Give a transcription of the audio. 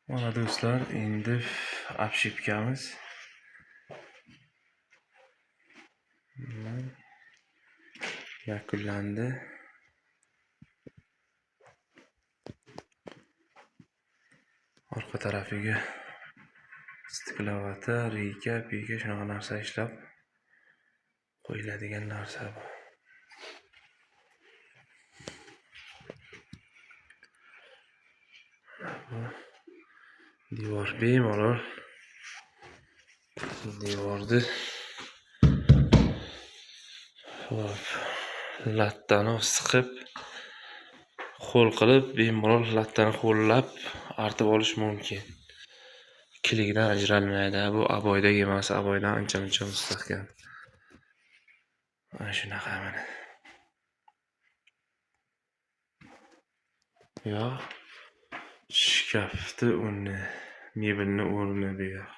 Mana do'stlar, endi обшивкamiz yakunlandi. Orqa tarafiga stiklovata, reyka, piyka shunaqa narsa ishlab qo'yiladigan narsa bu. Devor bemalol devorni hop lattani siqib ho'l qilib bemalol lattani ho'llab artib olish mumkin. Kiligidan ajralmaydi. Bu aboydagi emas, aboydan ancha-muncha mustahkam. Mana shunaqa mana. Yo, shkafni o'rni, mebelni o'rni bu yoq.